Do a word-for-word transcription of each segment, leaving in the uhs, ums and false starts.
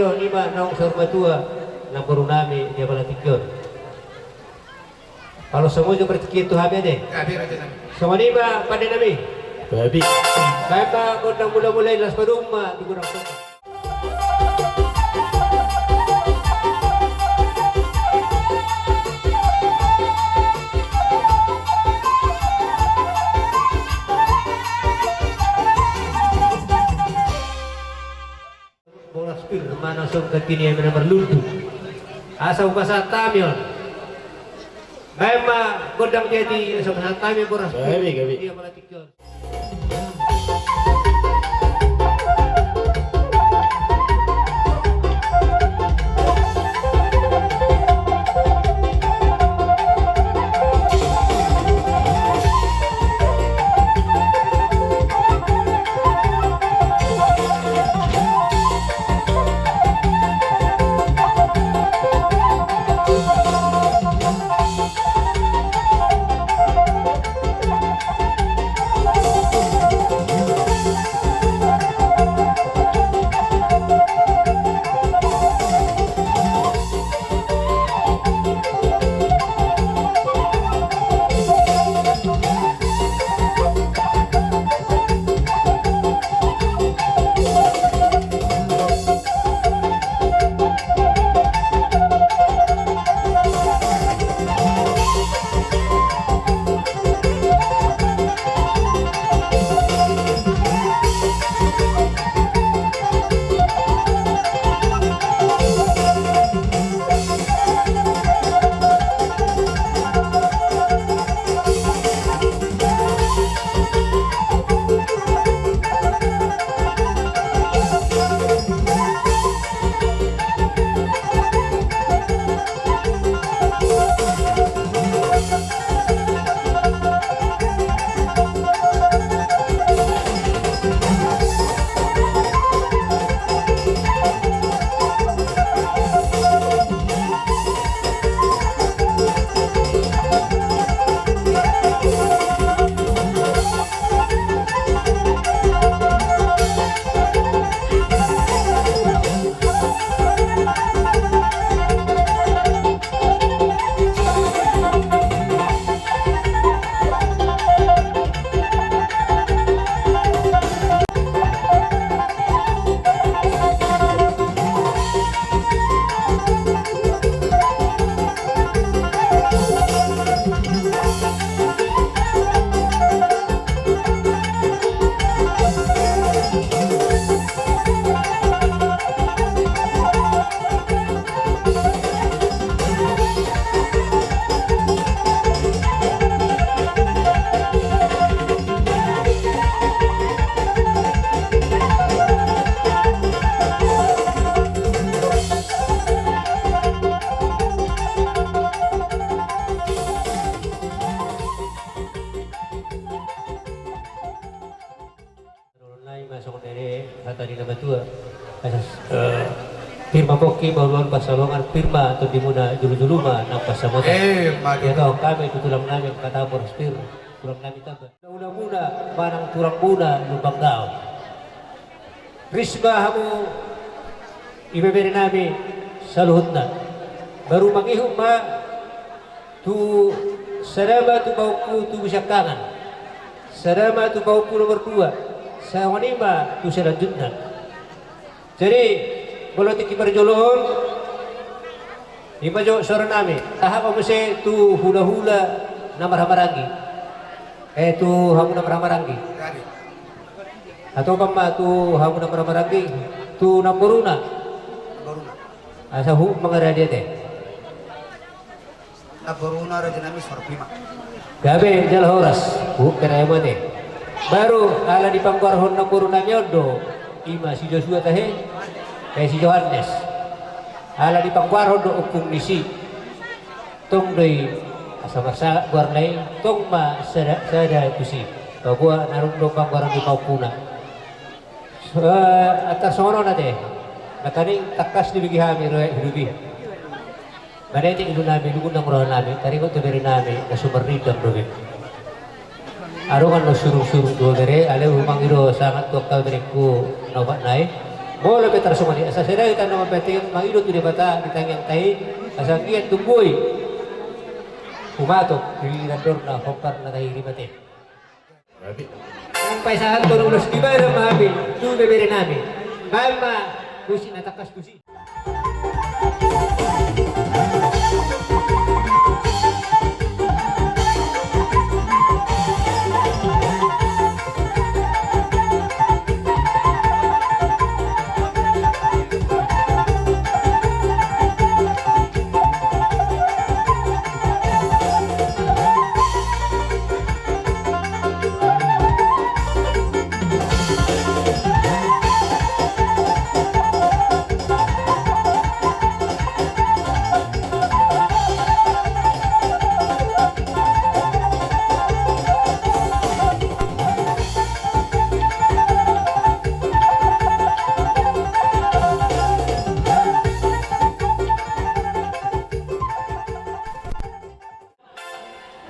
Ima naung saur matua namboru nami di apala tingki on. Palosa muse partingkian tu hami ate. Gabe raja nami. Songon i ma pande nami. Gabe. Baen ma gondang mula-mula i, laos padomu ma di gondang. Boras pir ma na songon i, na marlundu. Asa hupasahat hami on. Baen ma gondang jati, asa hupasahat hami boras pir. Gabe, gabe. Di apala tingki on. Songon i ma songon i hata ni na matua. Asa, eh, pir ma pongki, bahulbahul pansalongan, pir ma tondimuna, jolojolo ma nang pansamotan. Eh, ma ia tutu. Taon hami tu tulang nami, angka boras pir, tulang nami Tamba. Hulahulamuna manang tulang muna Lumban Gaol. Ris ma hamu ibebere nami saluhutna. Baru mangihut ma tu sada ma tu pahompu tubu siangkangan, sada ma tu pahompu nomor dua, songon i ma tu selanjutna. Jadi, molo tingki parjolo on, i ma jo suara nami. Taha ma muse tu hulahula na marhahamaranggi. Eh, tu hamu na marhahamaranggi. Atau ma tu hamu na marhahamaranggi, tu namboruna. Namboruna. Asa huhut mangarade ate. Namboruna raja nami, sorpi ma. Gabe jala horas, huhut pe raja mate. Baru ala dipanggoarhon namboru nami on do, i ma si Josua tahe, eh, si Johannes. Ala dipanggoarhon do ompung ni si. Tong do i, asa marsahat goarna i, tong ma sada, sada tusi. Paboa na dung do panggoaran ni pahompuna. Eh, antar songon on ate. Nangkaning tangkas dibege hami ro hidup i. Manetek ilu nami, lungun nang roha nami, taringot tu bere nami na sumarnidang dope. Adong annon surung-surung tu bere, alai humangi do sangap tu angka berengku na opat nai. Molo pe tarsongon i, asa sai dang hita na mambahen tangiang, mangido tu Debata di tangiangta i, asa anggiat tung boi humatop di lilitan dorna hombar na tahiri mate. Pasahathon ulos di badan ma hami tu beberenami. Baen ma musik na tangkas tusi.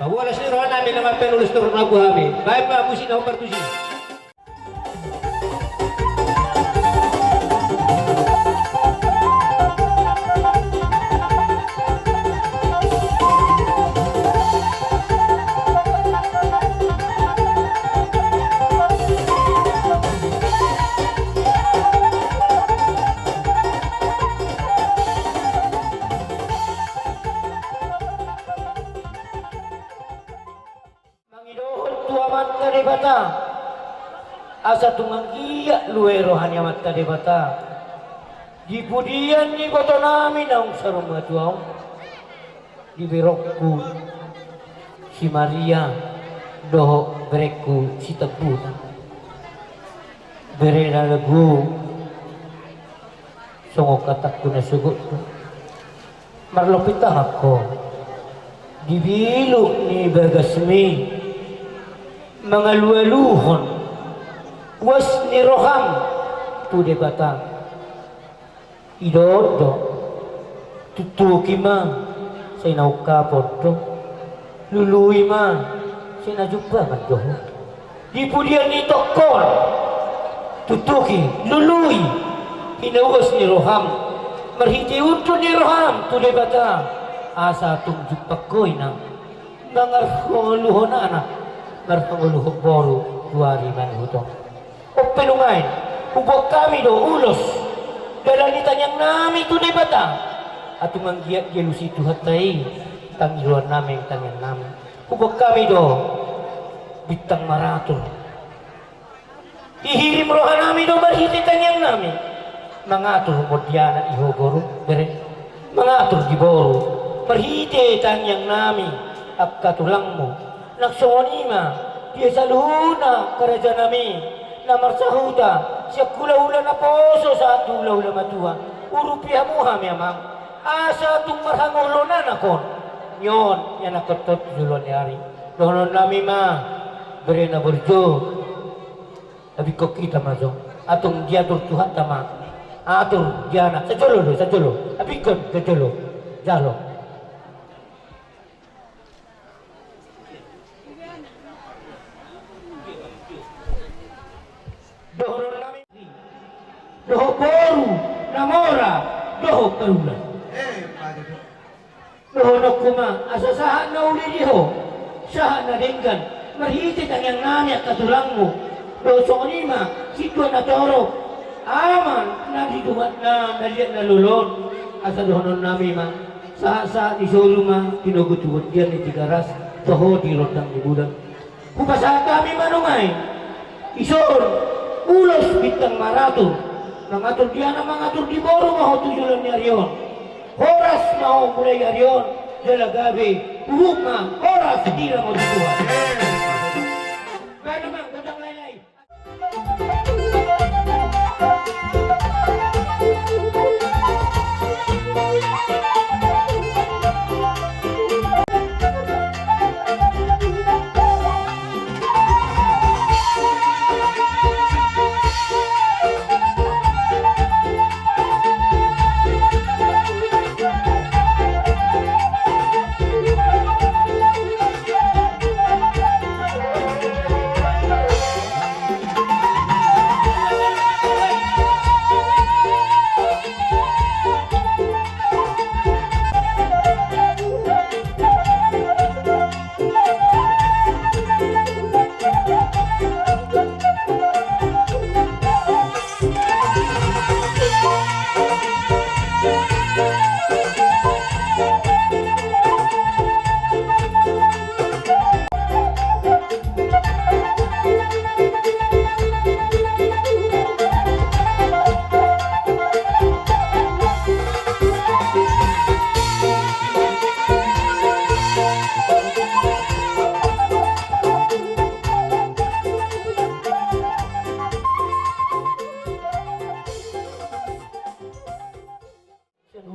Paboa las ni rohanami na mambahen ulos torop na hami. Baen ma musik na hombar tusi. Mangidohon tu Amanta Debata, asa tung anggiat luhut roha ni Amanta Debata di pudian ni ibotonami naung saur matua on, di berongku si Maria dohot berengku si Tambuna. Bere na dagu, songon hatangku na sogot do. Marlompit tangan ho di biluk ni bagasmi, mangalualuhon uas ni roham tu Debata. Ido do, tuktuki ma, sai na ungkapon do, lului ma, sai na jumpangan do ho. Di pudian ni tongkol, tuktuki, lului, hinauas ni roham, marhite unduk ni roham tu Debata, asa tung jumpang ho inang, mangarholuhon anak, marhangoluhon boru, tu ari manuhut on. On pe nuaeng, huboan hami do ulos, dalan ni tangiangnami tu Debata, asa tung anggiat dialusi Tuhanta i, pangidoannami, tangiangnami. Huboan hami do bintang maratur. Dihirim rohanami do marhite tangiangnami. Mangatur ma di anak i ho boru, bere. Mangatur di boru. Marhite tangiangnami, angka tulangmu. Nang songon i ma, di saluhutna karajanami. Na marsahuta, sian hulahula naposo sahat tu hulahula matua. Urupi hamu hami amang. Asa tung marhangoluhon anak on. Nion, ianakhon tu joloan ni ari. Dohononnami ma, bere na burju. Tabingkon hita ma jo. Asa tung diatur Tuhanta ma. Atur di anak. Sajolo do, sajolo. Tabingkon, sajolo. Jalo. Dohononnami. Dohot boru, na mora, dohot parula. Dohononku ma, asa sahat na uli di ho, sahat na denggan, marhite tangiangnami angka tulangmu, dohot songon i ma, sintua na torop, ama na di Tuhan na, na liat na lolo on, asa dohononnami ma, sahat-sahat ni solu ma, tinogu tu bontean ni Tigaras, toho di rondang ni bulan. Hupasahat hami ma nuaeng, dison, ulos bintang maratur, mangatur di anak mangatur di boru ma ho tu joloan ni ari on. Horas ma ho mulai ari on, jala gabe, huhut ma, horas di na mauliate. Baen ma, godang lae-lae.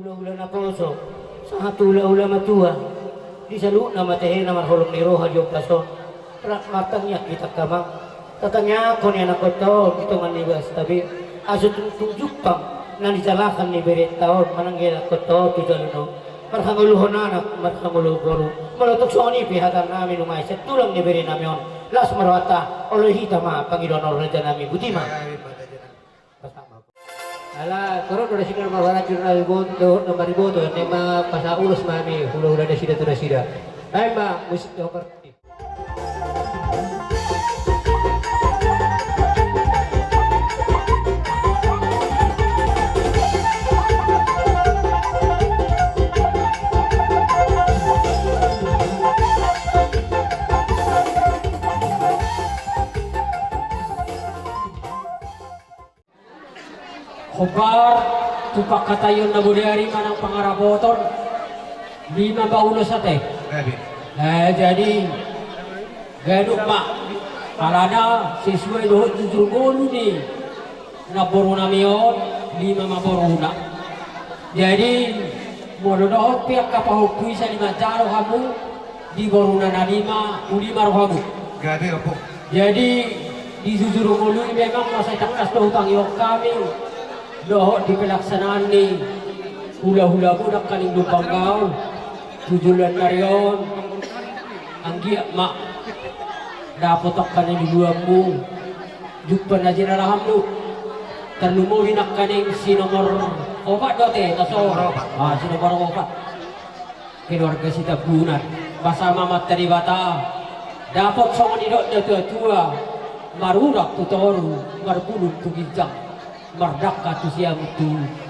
Hulahula naposo sahat tu hulahula matua, di saluhutna ma tehena marholong ni roha di ombas on. Rap martangiang hita angka amang, tatangiangkon ni anakhonta on di tonga ni bagas tabe, asa tung, tung jumpang na nijalahan ni berenta on manang di anakhonta on tu joloan on. Marhangoluhon anak, marhangoluhon boru. Molo tung songon i pe hata nami, nunga i sian tulang ni bere nami on, las ma rohanta. Olo, hita ma pangidoan on, raja nami, botima. Ala torop do nasida na marhaha, raja nami, boto, na mariboto, naeng ma pasahat ulos ma hami hulahula nasida tu nasida. Baen ma musik ni hombar. Hombar tu pangkataion na bodari manang pangarapoton, lima ma ulos ate. Gabe. Eh, jadi ganup ma, alana sesuai dohot jujur ngolu ni namboru nami on, lima ma boruna. Jadi molo dohot pe angka pahompu i, sai manjalo hamu di boruna na lima, uli ma rohamu. Gabe, opo. Jadi di jujur ngolu i memang ma sai tangkas do hutangihon hami dohot di pelaksanaan ni hulahulamu nangkaning Lumban Gaol tu joloan ni ari on. Anggiat ma dapot angka na niluluanmu, jumpa na jinalahanmu. Tarlumobi nangkaning si nomor opat do ate, na so. Nomor opat. Ah, si nomor opat. Keluarga Sitambunan, basa ma Amanta Debata, dapot songon nidok ni natuatua, marurat tu toru, marbulung tu ginjang, mardangka tu siamun tu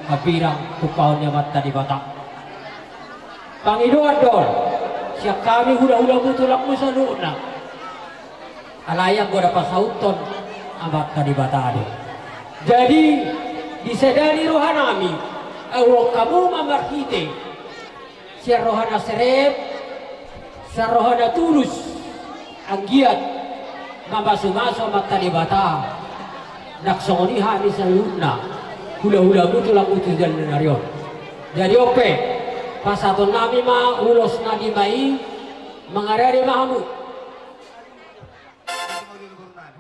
hambirang, tumpahon ni Amanta Debata. Pangidoan do on sian hami hulahulamu, tulangmu saluhutna. Alai anggo na pasauthon Amanta Debata do. Jadi disadari rohanami, ahu hamu ma marhite sian roha na serep, sian roha na tulus, anggiat mamasumasu Amanta Debata. Nang songon i hami saluhutna hulahulamu, tulangmu tu joloan ni ari on. Jadi on pe, pasahatonnami ma ulos na lima i, mangarade ma hamu.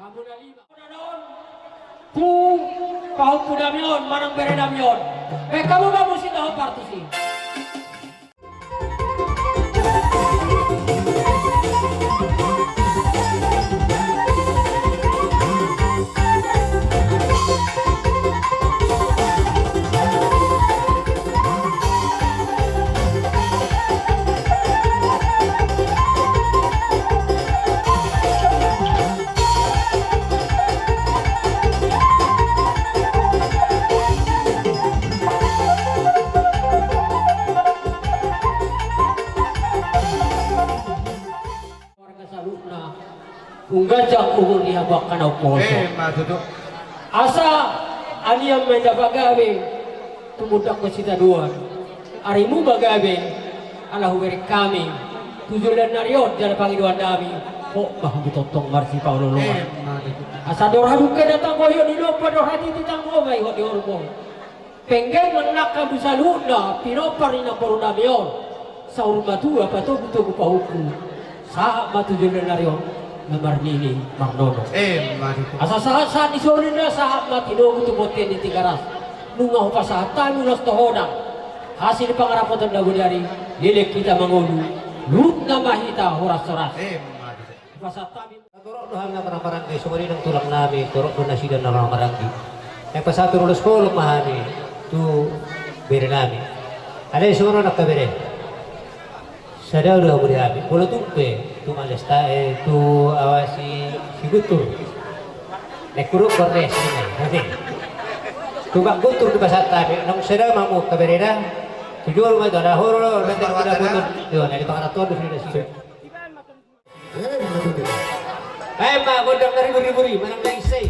Hamu na lima. Tu pahompu nami on manang bere nami on. Baen hamu ma musik na hombar tusi. Keluarga saluhutna, umganjang umur ni hamu angka na umposo. Emma tutu. Asa andigan ma inda pagabe tumundalhon sitadoan. Arimu ma gabe ala hubereng hami tu joloan ni ari on, jala pangidoan nami, hot ma hamu tongtong marsipaolooloan. Emma tutu. Asa andor hadungka datang ho ihot ni lombu, andor hatiti datang ho ma ihot ni horbo. Penggeng ma nang hamu saluhutna pinompar ni namboru nami on, saur matua patogutogu pahompu, sahat ma tu joloan ni ari on na marnini marnono. Emma tutu. Asa sahatsahat ni solu ninna, sahat ma tinogu tu bontean ni Tigaras. Nunga hupasahat hami ulos tohonan, hasil pangarapoton na bodari, leleng hita mangolu, luhutna ma hita horashoras. Emma tutu. Hupasahat hami. Torop do hami na marhahamaranggi, songon i nang tulang nami, torop do nasida na marhahamaranggi. Naeng pasahathon ulos holong ma hami tu bere nami. Alai songon on angka bere, sada do hamu di hami, molo tung pe tu Malesta, eh, tu awa si, si Guntur. Naeng hudok bordes ninna. Oke. Tu Pak Guntur dipasahat hami, naung sada ma hamu angka bere da. Tu jolo ma tu, ada horo, ada horo, ada horo. Yo, na di pangarapoton do sudah sih. Emma gondang na ribur-ribur i manang na ise i.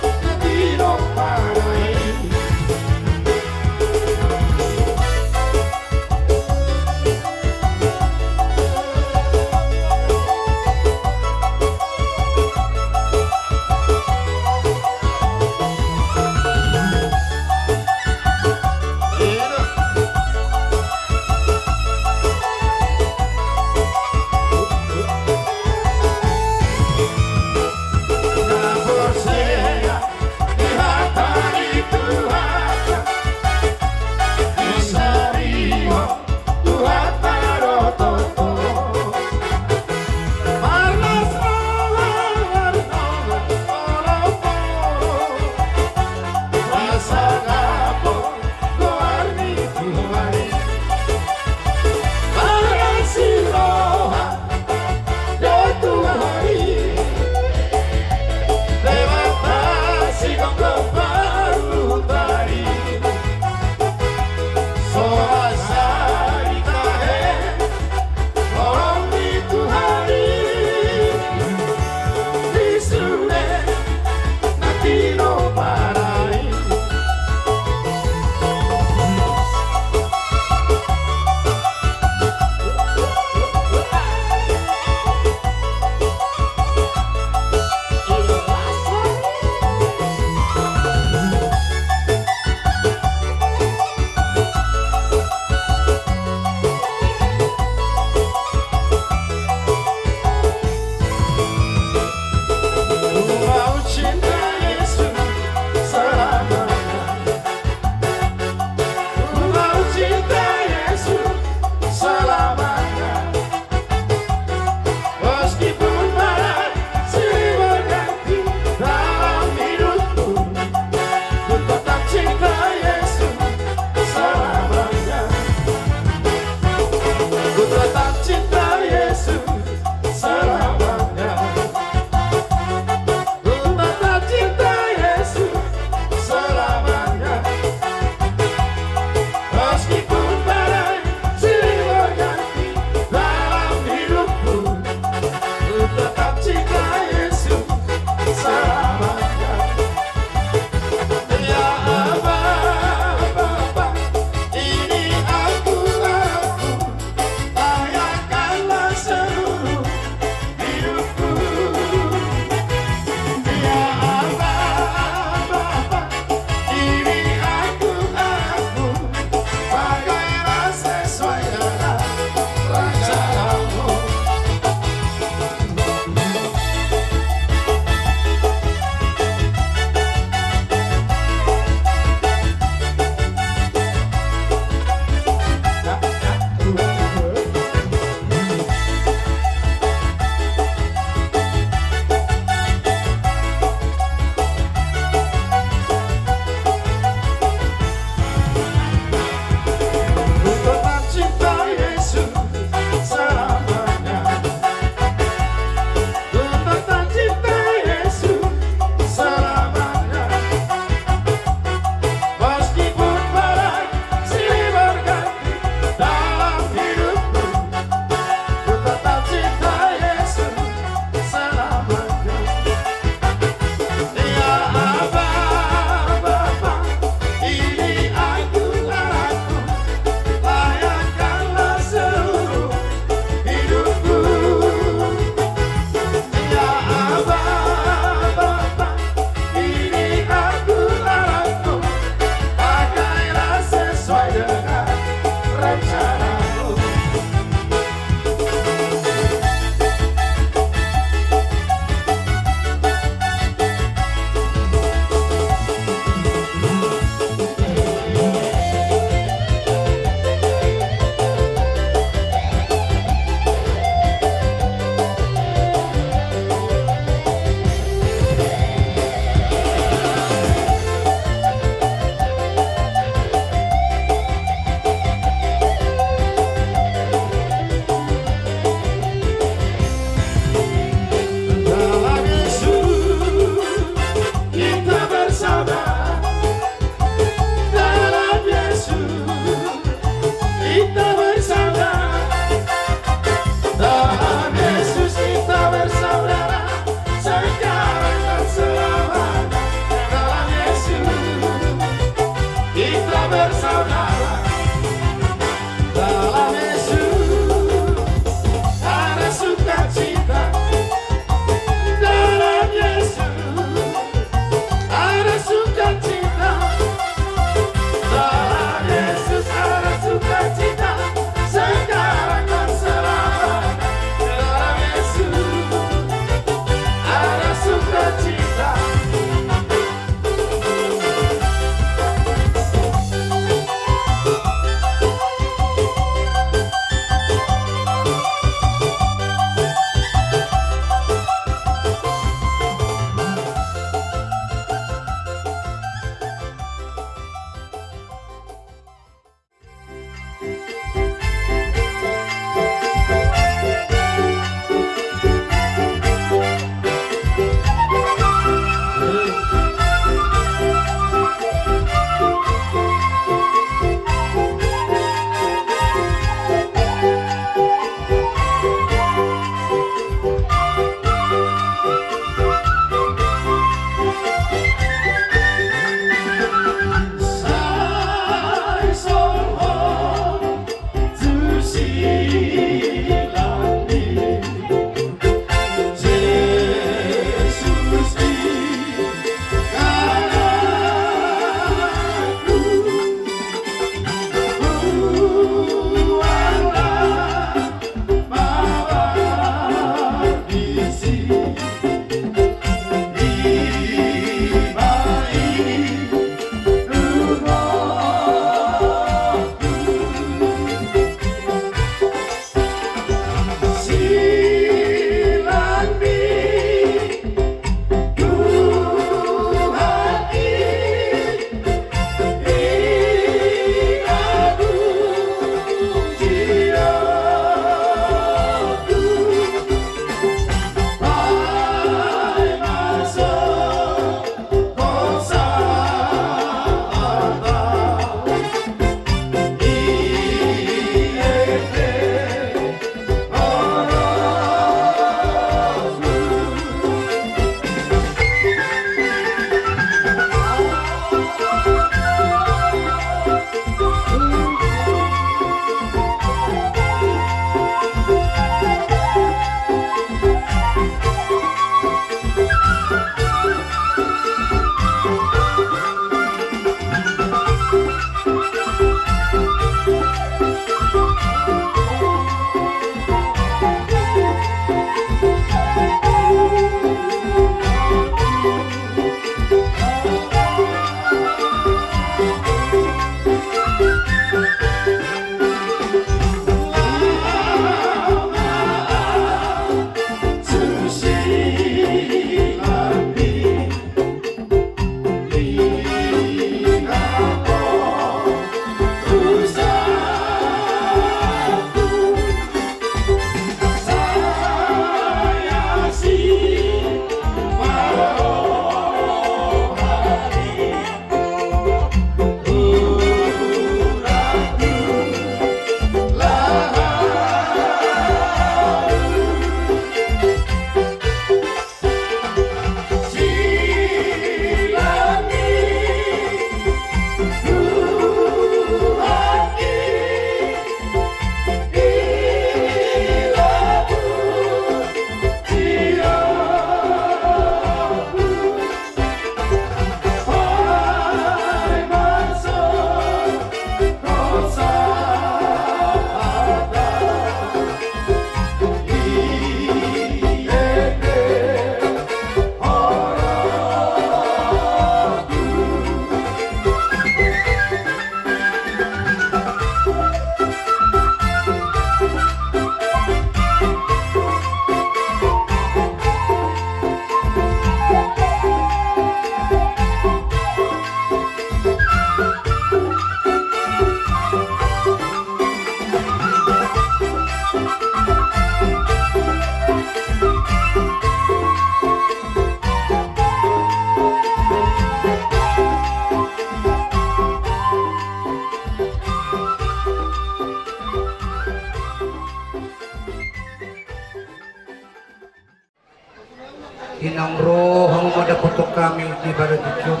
Naung ro hamu mandapothon hami di bagasan tingki on,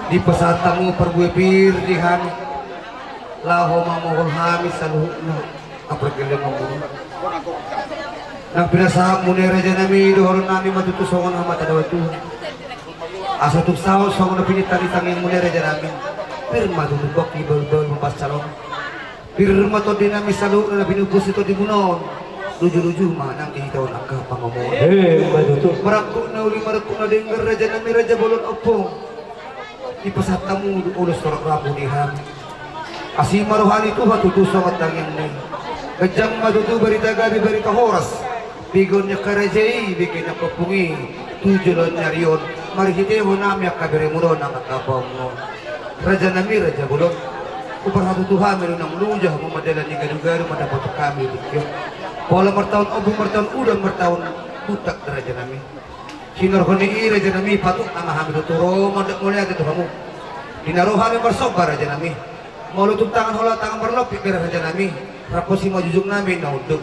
dipasahat hamu parbue pir di hami laho mamohol hami saluhutna. Apalagi leleng mangolu nang pinasahatmuna i, rajanami, dohonon nami ma tutu songon hata ni Debata Tuhan. Asa tung saut songon na pinangido ni tangiangmuna i, rajanami. Pir ma tutu bangki bahulbahul mambahen sala on. Pir ma tondinami saluhutna na pinompar ni tondimuna on. Lujuluju ma nang di hita on angka pangomoan. Eh, ma tutu. Marangkup na uli, marangkup na denggan, rajanami, raja bolon ompung. Dipasahat hamu ulos torop rambu di hami. Asi ma roha ni Tuhan tutu songon tangiangna i. Ganjang ma tutu barita gabe, barita horas. Begeon ni angka raja i, begeon ni angka ompung i tu joloan ni ari on, marhitehon hami angka beremuna on, angka apaonmuna on. Rajanami, raja bolon, huparhatutu hami do, naung loja hamu mandalani gadugadur mandapothon hami di tingki on. Pola martaon ombun, martaon udan, martaon butak, rajanami. Sinorhon ni i, rajanami, patut nama hami do tu ro mandok mauliate tu hamu. Di na ro hami marsomba, rajanami, molo tung tangan holan tangan marlompit bere, rajanami, ramposi ma jujungnami na unduk.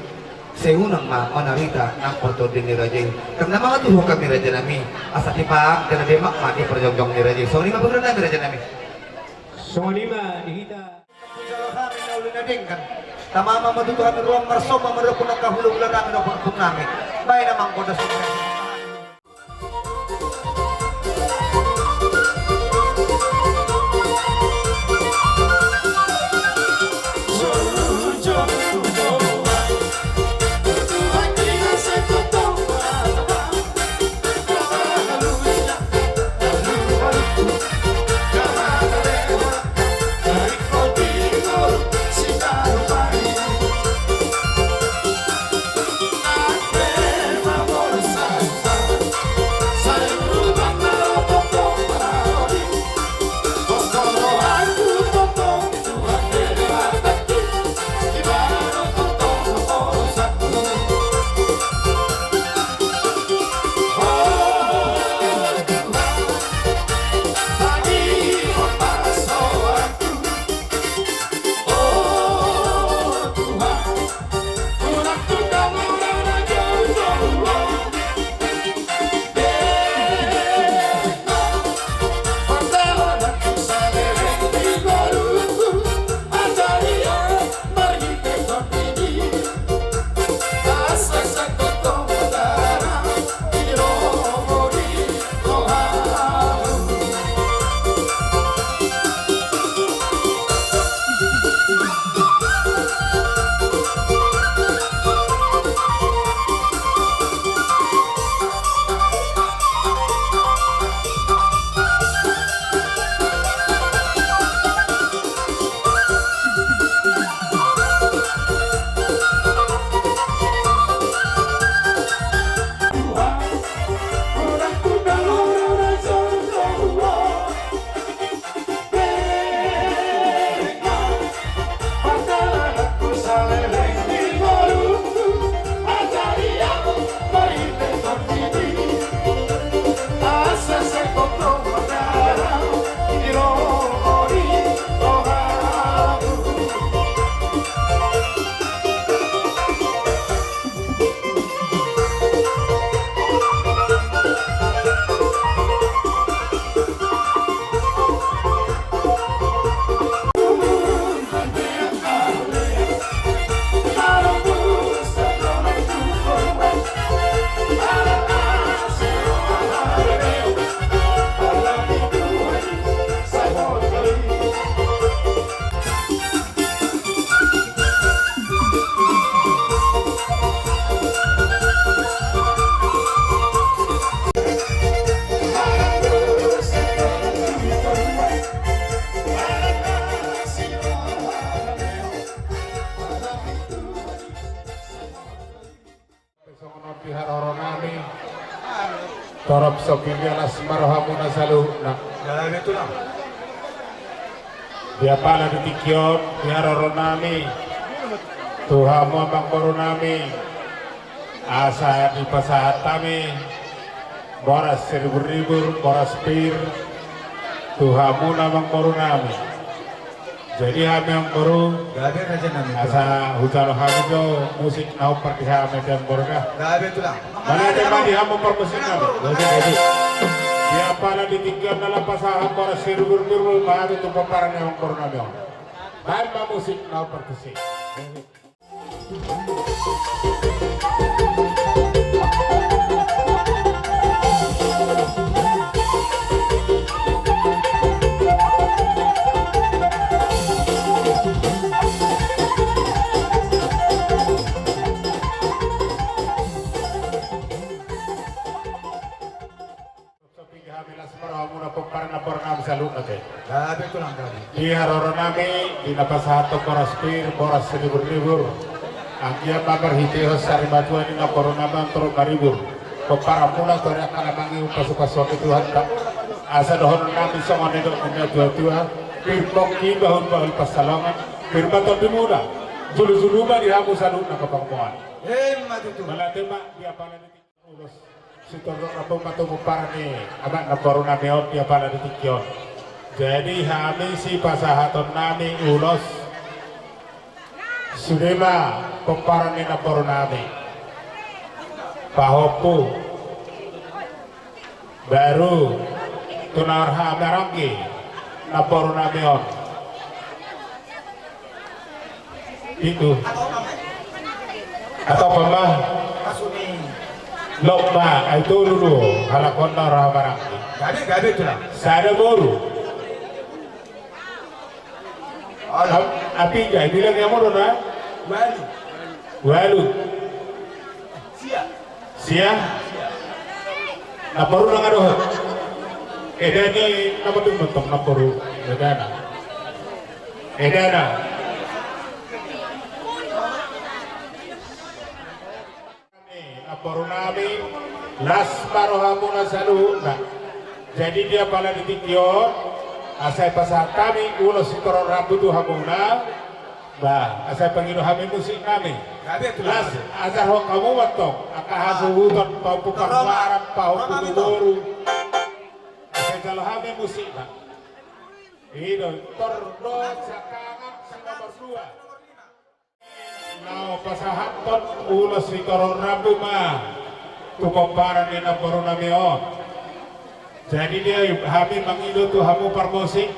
Sai unang ma manarita nang partondian ni raja i. Tang na mangatuhon hami, rajanami, asa tipak jala demak ma di parjongjong ni raja i. Songon i ma pangidoan nami, rajanami. Songon i ma di hita. Jalo hami na uli na denggan. Tama ma tutu hami ruang marsomba, mandok tu angka hulahula nami dohot ompung nami. Baen amang bodas. Songon on di haroro nami. Torop sopi, las ma rohamuna saluhutna. Di apala di tingki on di haroro nami tu hamu amangboru nami, asa dipasahat hami boras siribur-ribur, boras pir tu hamuna amangboru nami. Jadi hami amangboru, gabe raja nami, asa hujalo hami do musik na hombar di hami amangboru da. Gabe tulang. Mauliate ma di hamu parmusik nami. Gabe, gabe. Di apala di tingki on na laho pasahat boras siribur-ribur ma hami tu pomparan ni amangboru nami on. Baen ma musik na hombar tusi. Sapi hami las ma rohamuna pomparan ni namboru nami saluhutna te. Gabe tulang, gabe. Di haroro nami, di na pasahathon boras pir, boras siribur-ribur. Anggiat ma marhitehon sarimatua ni namboru nami on torop maribur pomparanmuna tu ari angka na mangihut, pasu-pasuon ni Tuhanta. Asa dohonon nami songon nidok ni natua-tua: Pir pongki, bahul-bahul pansalongan, pir ma tondimuna, julu-julu ma di hamu saluhutna angka pangomoan. Emma tutu. Mauliate ma, di apala di ulos sitorop rambu ma tu pomparan ni amak namboru nami on di apala di tingki on. Jadi hami sipasahaton nami ulos, sude ma pomparan ni namboru nami. Pahompu. Baru tu na marhahamaranggi namboru nami on. Itu. Atau apa ma? Lok ma, ai tolu do halak on na marhahamaranggi. Gabe, gabe tulang. Sada boru. Ap-, api jai bilang yang mau na? Walu. Walu. Sia. Sia. Namboru na nga dohot. Eda ni namboru, mantong namboru. Eda na. Eda na. Namboru nami, las ma rohamuna saluhutna. Jadi di apala di tingki on, asa pasahat hami ulos sitorop rambu tu hamuna. Ba, asa pangido hami musik nami. Las, ajarhon hamu mantong angka hasuhuton, pahompu parmuara, pahompu tu boru. Asa jalo hami musik, ba. I do, tor do siangkangan si nomor dua. Laho pasahathon ulos sitorop rambu ma tu pomparan ni namboru nami on. Jadi di hami mangido tu hamu parmusik,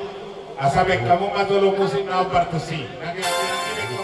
asa baen hamu ma jolo musik na hombar tusi. Nangkin, nangkin, nangkin.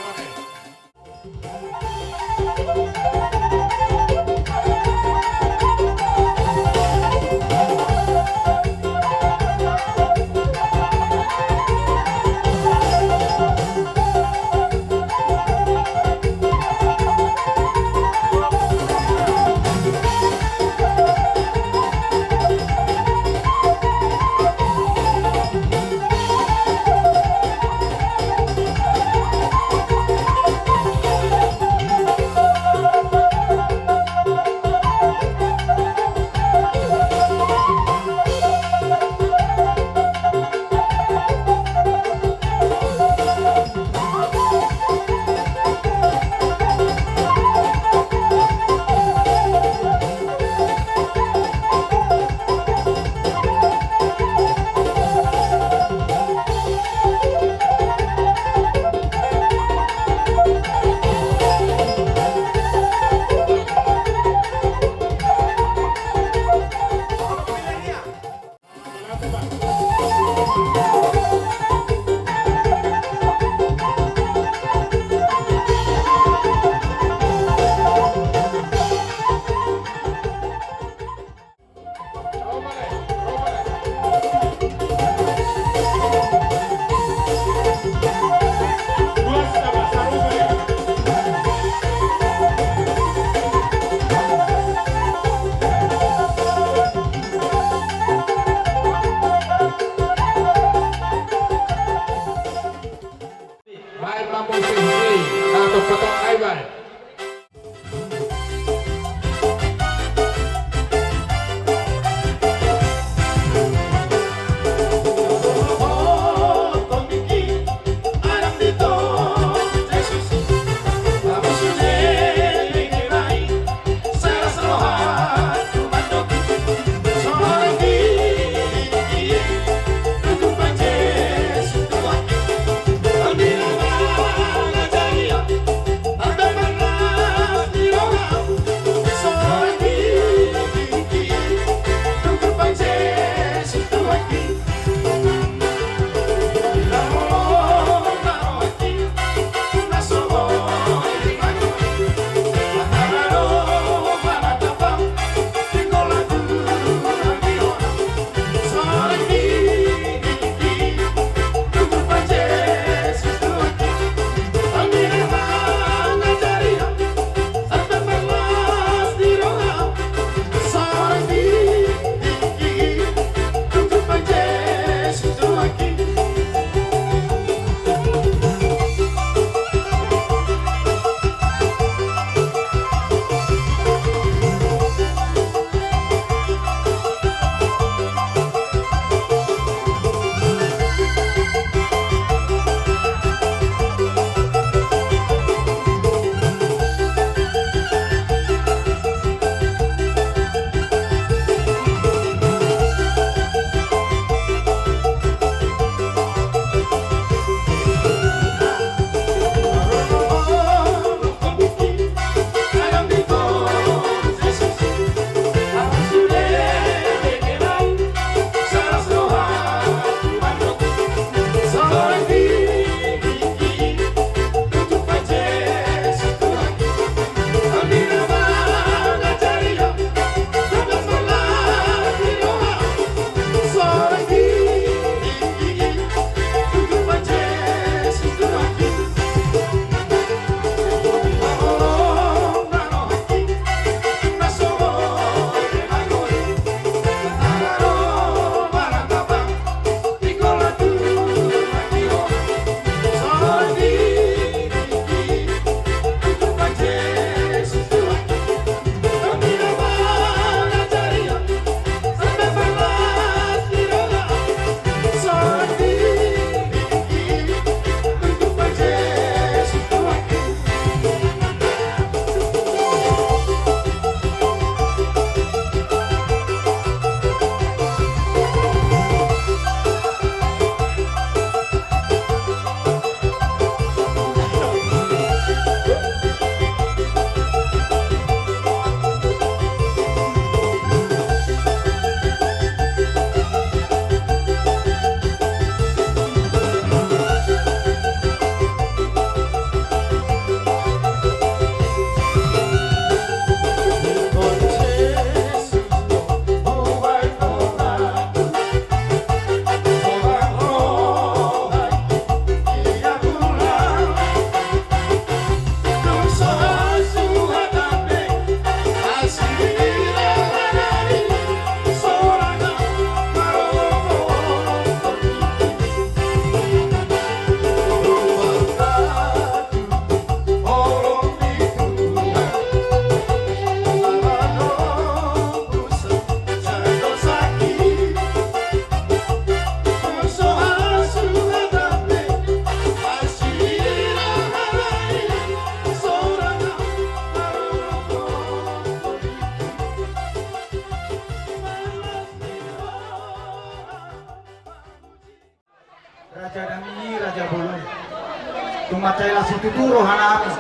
Raja nami, raja bolon. Tung mansai las situtu rohanami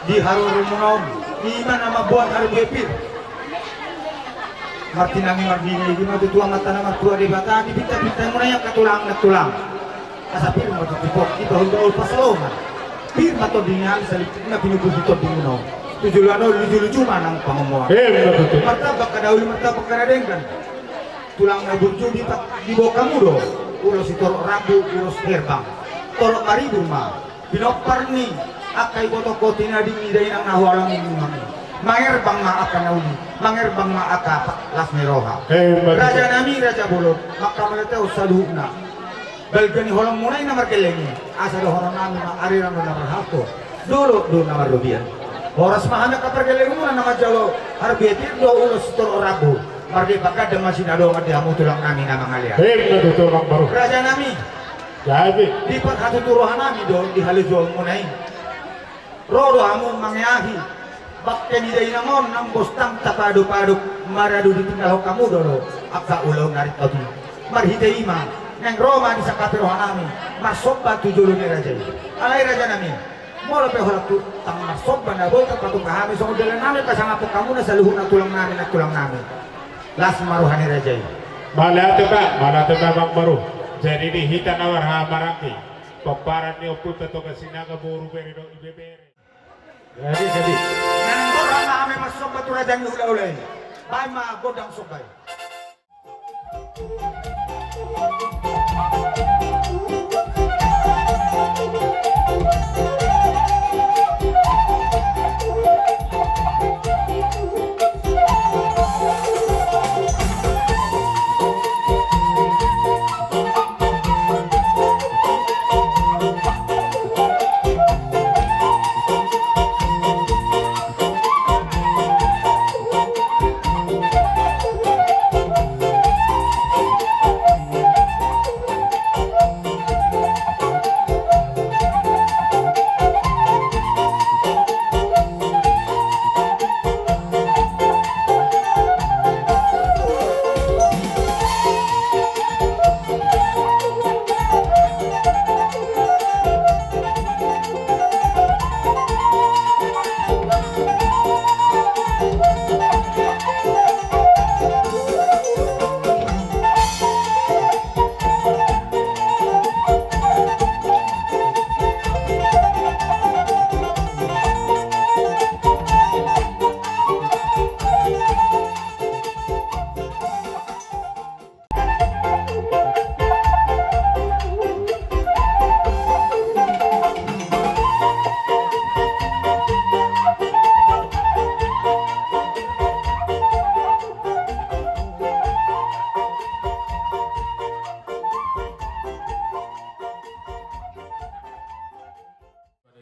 di haroruan muna on. Ima na mamboan harbue pir. Martinangi mardingi, ima tutu Amanta na martua Debata, dipinta-pinta muna i angka tulang na tulang. Asa pir ma tutu pok, dipahundul pasaloman. Pir ma tondi ni hami salip na pinupus di tondi muna on. Tu joloan on luju-luju ma nang pangomoan. Ima tutu. Martambak hadaoli, martambak haradenggan. Tulang na burju di, diboan hamu do, ulos sitorop rambu, ulos herbang. Torop maribur ma pinompar ni angka ibotongku, tinading ni dainang na hualang i. Mangerbang ma angka na uli, mangerbang ma angka las ni roha. Ima tutu. Raja nami, raja bolon, mangkamauliatehon saluhutna. Balga ni holong muna i na margelleng i, asa dohonon nami ma, arirang do na marhalto, dolok do na marrobean. Horas ma hami angka pargelleng muna na manjalo harbue pir dohot ulos sitorop rambu. Marde pangkandang ma sinadongan di hamu tulang nami na mangalean. Ima tutu, Amang Boru. Raja nami. Jadi. Di parhatutu roha nami do di halojoon muna i. Ro do hamu mangeahi bangke ni dainang on, nang bostang tapadop-adop, maradu ditinggalhon hamu do angka ulaon na ringkot i. Marhite i ma naeng ro ma disangkapi roha nami marsomba tu jolo ni raja i. Alai raja nami, molo pe holan tu tang marsomba na boi tarpatupa hami, songon dalan nami pasangaphon hamu na saluhutna tulang nami, na tulang nami. Las ma roha ni raja i. Mauliate ma, mauliate ma, Amang Boru. Jadi di hita na marhahamaranggi, pomparan ni ompunta Toga Sinaga, boru, bere dohot ibebere. Jadi, jadi. Naeng ro ma hami marsomba tu raja ni hulahula i. Baen ma gondang somba i.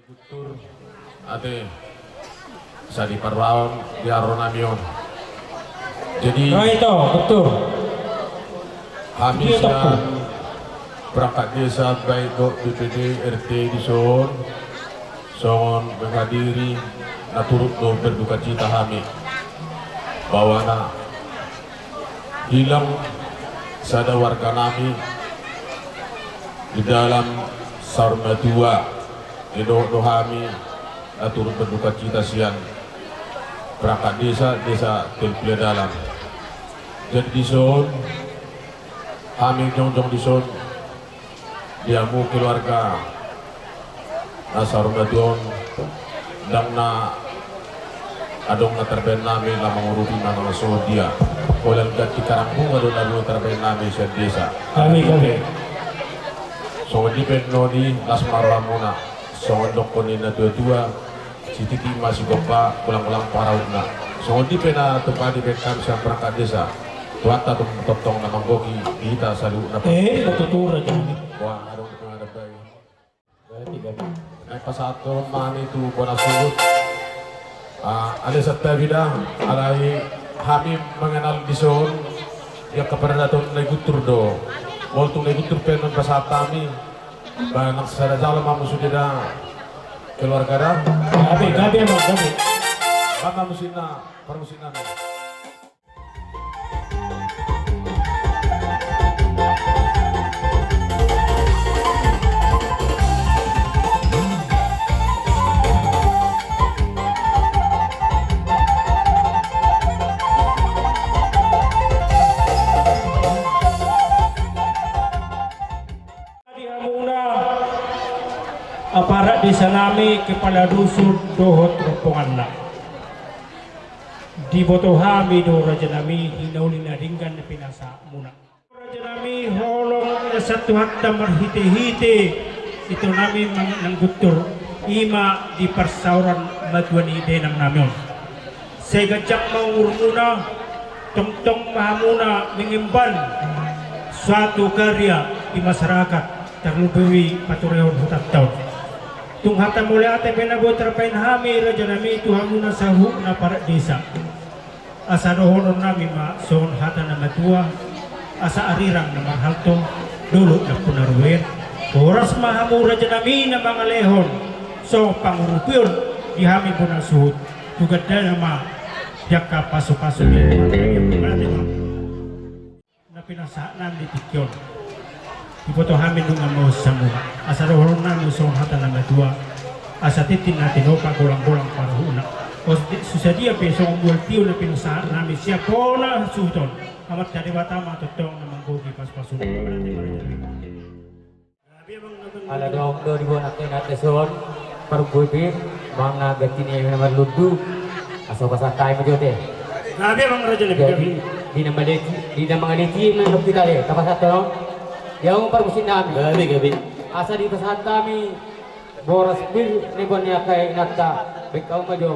Guntur, ate, sai diparrohahon di haroro nami on. Jadi, hami sian perangkat desa, baik dohot D P D, R T dison, songon menghadiri, na turut do berdukacita hami bahwa na hilang sada warga nami di dalam saur matua. Didohot do hami na turut berdukacita sian perangkat desa, desa Telpila Dalam. Jadi dison, hami jongjong dison, di hamu keluarga na saur matua on, ndang na adong na tarbaen nami na mangurupi manang songon dia. Holan ganti karambunga do na boi tarbaen nami sian desa. Songon i pe annon i, las ma rohamuna. Songon dokkon ni na tua-tua, sititi ma sigompa, ulang-ulang pangarahutna. Songon i pe na tupa dibaen hami sian perangkat desa. Tuhanta tongtong na manggohi hita saluhutna. Boha adong di pengadap bae. Naeng pasahathon ma hami tu bona suhut. Ah, ale santabi da, alai hami mangenal dison di angka paradaton Nai Guntur do. Molo tung Nai Guntur pe annon pasahat hami, ba nang sada jalo ma hamu sude da, keluarga da. Gabe, gabe, Amang, gabe. Ba ma hamu sinna, parmusik nami. Aparat desa nami, kepala dusun dohot rombonganna. Diboto hami do raja nami hinauli na denggan na pinasahatmuna. Raja nami, holong na sian Tuhanta marhitehite ito nami Amang Guntur, i ma di parsaoran matua ni dainang nami on. Sai ganjang ma umurmuna, tongtong ma hamuna mengemban suatu karya di masyarakat, tarlumobi paturehon hutanta on. Tung hata mauliate pe na boi tarbahen hami raja nami tu hamuna saluhutna aparat desa. Asa dohonon nami ma songon hata na matua, asa arirang na marhalto, dolok na pola ruet. Horas ma hamu raja nami na mangalehon songon pangurupion di hami bona suhut. Tu gandana ma di angka pasupasu ni Tuhan. Na pinasahat nami di tingki on. Diboto hami nunga maos hamu. Asa dohonon nami songon hata na matua. Asa tintin na tinopa, golanggolang parhuna. Os di, so sadia pe songon mual tio na pinasahat nami sian bona suhut on. Amanta Debata ma tongtong na manggohi pasupasuna. Ala dong do di bona kena teson. Pargobir, manang na ganti ni na marlundu. Asa pasahat hami jo te. Gabe, Amang Raja, lebih gabe. Di na mangalehon, di na mangalehon mandok hita de, tapasahat on. Dia umur parmusim nami. Gabe, gabe. Asa dipasahat hami boras pir ni bona ni angka inanta. Baik, hamu ma jo.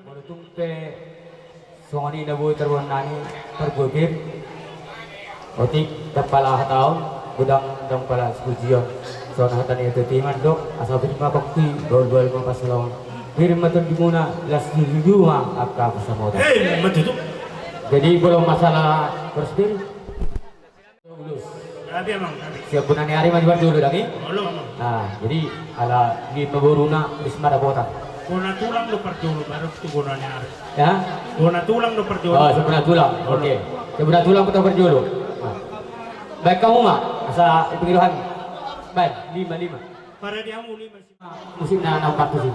Molo tung pe songon i na boi taruan nami pargobir. Otik ndang pola hataon, godang ndang pola sipujion. Songon hata ni tutu i mandok, asa pir ma pangki, bahul-bahul ma pansalongan. Pir ma tondimuna, las ni jujur ma angka pansamotan. Eh, ma tutu. Jadi molo masalah boras pir, Ulus. Gabe, Amang, gabe. Siap bona ni ari ma di parjolo dang i? Olo, Amang. Nah, jadi ala lima boruna, ris ma dapotan. Bona tulang do parjolo, baru tu bona ni ari. Ya? Bona tulang do parjolo. Oh, siap bona tulang. Olo. Oke. Siap bona tulang, bona parjolo. Nah. Baen hamu ma, asa ipingido hami. Baen, lima, lima. Parade hamu lima. Musik na, na empat tujuh.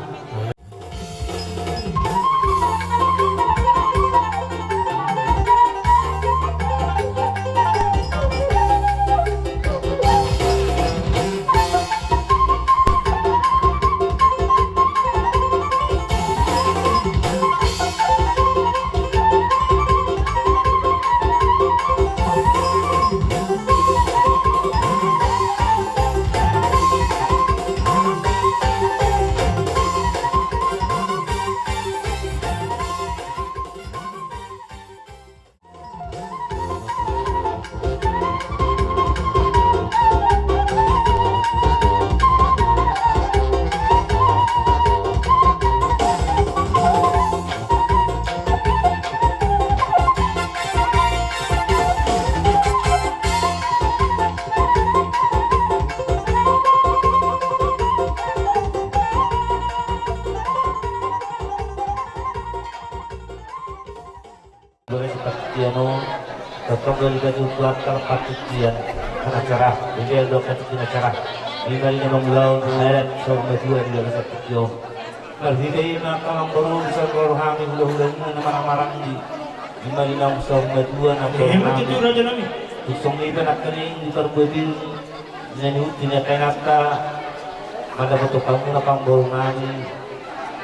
Baen partingkian on, Tongtong do dipajumpang angka partingkian, acara, ideal do angka tingki acara. Ima di na mangulahon rumah adat saur matua di bagasan tingki on. Marhite i ma angka amangboru, dison do rohami hulahula na marhahamaranggi. Ima di na saur matua na. Ima tutu, raja nami. Tung songon i pe nangkaning di parbuating na niuti ni angka inanta, mandapothon hamuna angka amangboru nami.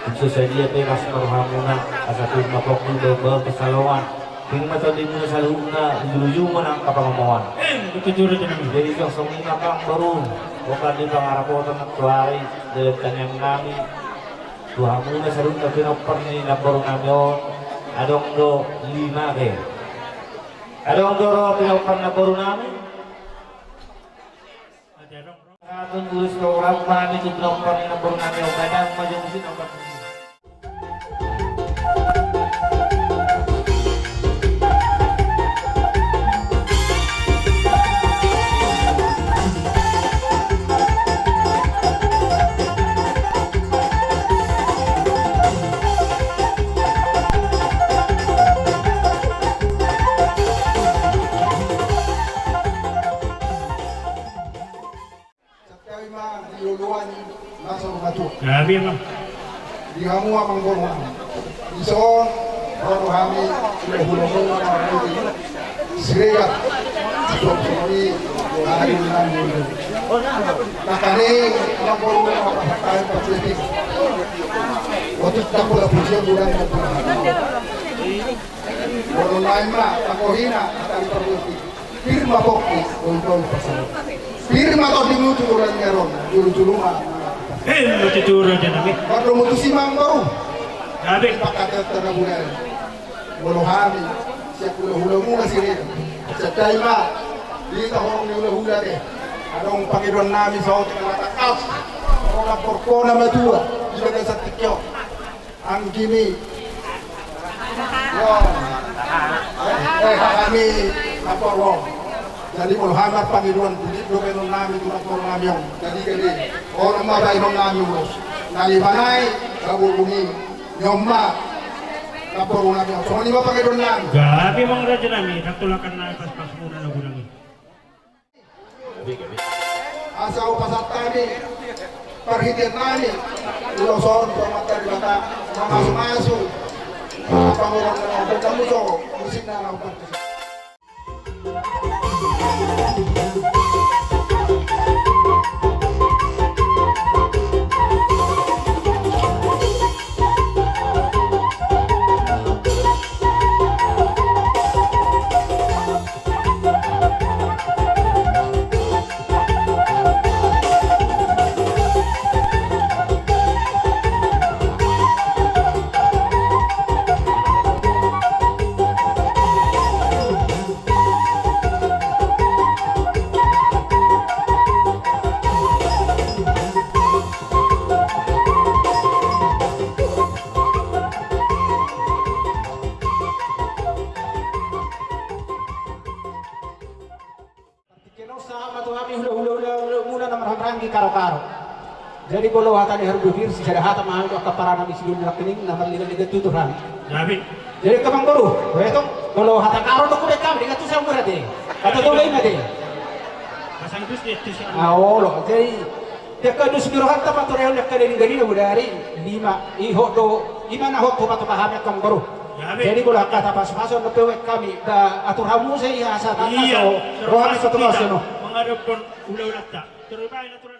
Tung so sadia pe las ma rohamuna, asa pir ma pongki, bahen pansalongan. Pir ma tondimuna saluhutna, ujur-ujur ma nang angka pangomoan. Em, betul, betul, betul. Jadi songon i ma angka amangboru, boan di pangarapoton na tuari, dalan tangiang nami tu hamuna saluhutna pinompar ni namboru nami on. Adong do lima be. Adong do ro pinompar namboru nami. Atung tulis do orang mani tu pinompar ni namboru nami on, gadang ma jong si nomor. Santabi ma di oloan na saur matua. Gabe ma. Di hamu amangboru nami. Dison ro do hami hulahula muna na marhite Siregar. Songon i, ari nami. Nangkaning amangboru nami, pasahat hami partingkian. Waktu kita pula pujian bulan. Molo naeng ma tanggohina, tali parbuating. Pir ma pongki, bahen pansalongan. Pir ma tondimu tu roha ni ari on, jolo-jolo ma. Em, betul, raja nami. Pardomu tusi ma amangboru. Gabe. Pangkataion na bulan. Molo hami sian hulahula muna Siregar, santabi ma. Di hita horong ni hulahula be, adong pangidoan nami saotik na tangkas. Ro na porkona matua di bagasan tingki on. Anggimi. Yo. Eh, hami, apa lo? Jadi molo hami marpangidoan, bulik do bahenon nami tu namboru nami on. Jadi, jadi, olo ma bahenon nami ulos. Na lima nai, kabubungi. Ni on ma namboru nami on. Songon i ma pangidoan nami. Gabe ma raja nami, tangkas tulakan nami, paspas muna na gunang i. Asa hupasahat hami parhitean nami ulos on tu Amanta Debata, mamasumasu. Apa orang na hupasahat musik na hupasahat. Partingkian on sahat ma tu hami hulahula, hulahula muna na marhahamaranggi, karo-karo. Jadi molo hata ni harbubir, sisada hata ma hami tu angka parana ni sidul nangkining na marligat-ligat tutur hami. Jadi angka amangboru, betong, molo hata karo do hubaen hami, ligat tu samurat i. Hata tole i ma te. Pasang dus di, dus di. Ah, olo. Jadi, di angka dus ni rohanta paturehon di angka dengganina bodari, lima, i hot do, i ma na hot hupatupa hami angka amangboru. Jadi molo angka hata pasupasu on dope hubaen hami, ba atur hamu muse i asa tangkas. Iya, so roha ni patupasu on. Mangadopon hulahulanta. Terus baen aturan.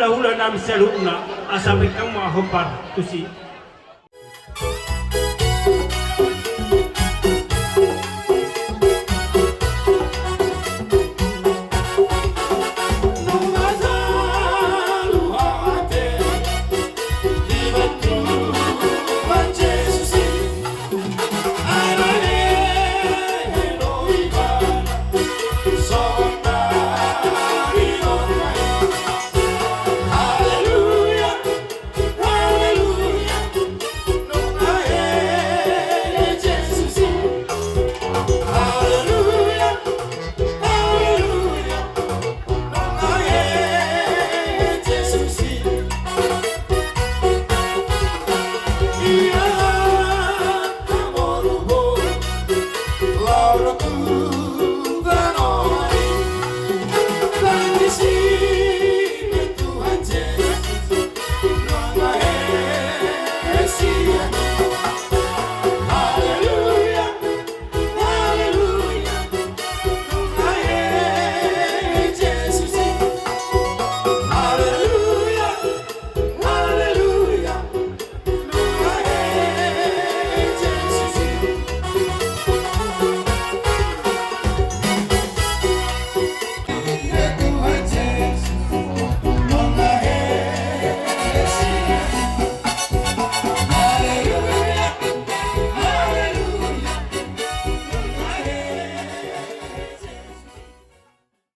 hulahula nami saluhutna, asa bintang ma hombar tusi.